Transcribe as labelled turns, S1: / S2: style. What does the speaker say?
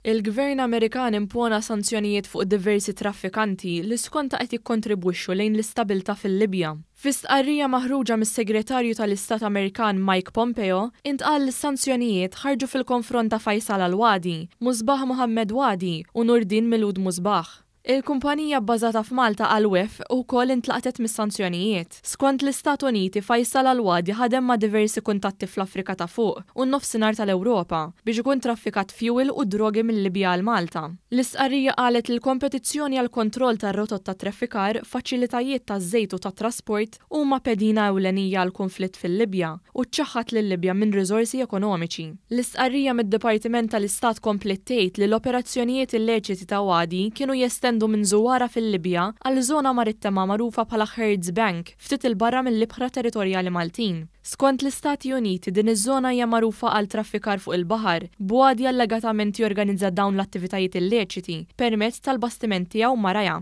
S1: Il-Gvern Amerikan impona sanzjonijiet fuq diversi traffikanti li skonta qed jikkontribwixxu lejn l-istabilità fil-Libja. Fi stqarrija maħruġa mis-Segretarju tal-Istat Amerikan Mike Pompeo, intqal li s-sanzjonijiet ħarġu fil-konfront ta' Faisal Al-Wadi, Musbah Mohammed Wadi u Nurdin Milud Musbah. Il-kumpanija bbażata f'Malta Alwef ukoll intlaqtet mis-sanzjonijiet. Skont l-Istat Uniti, Faisal Al-Wadi ħadem ma' diversi kuntatti fl-Afrika ta' Fuq u n-Nofsinhar tal-Ewropa biex ikun traffikat fjuwil u drogi mil-Libja għal Malta. L-istqarrija qalet li l-kompetizzjoni għall-kontroll tar-rotot tat-traffikar, faċilitajiet taż-żejt u tat-trasport huma pedina ewlenija għall-kunflitt fil-Libja u ċċaħħad lil-Libja minn riżorsi ekonomiċi. L-istqarrija mid-Dipartiment tal-Istat kompliet tgħid li l-operazzjonijiet illeċiti ta' Wadi kienu jestendu minn Zuwara fil-Libja għal żona marittima magħrufa bħala Hurd's Bank ftit 'il barra mill-ibħra territorjali Maltin. Skont l-Istati Uniti, din iż-żona hija magħrufa għal traffikar fuq il-baħar, b'Wadi allegatament jorganizza dawn l-attivitajiet illeċiti permezz tal-bastiment tiegħu Maraya.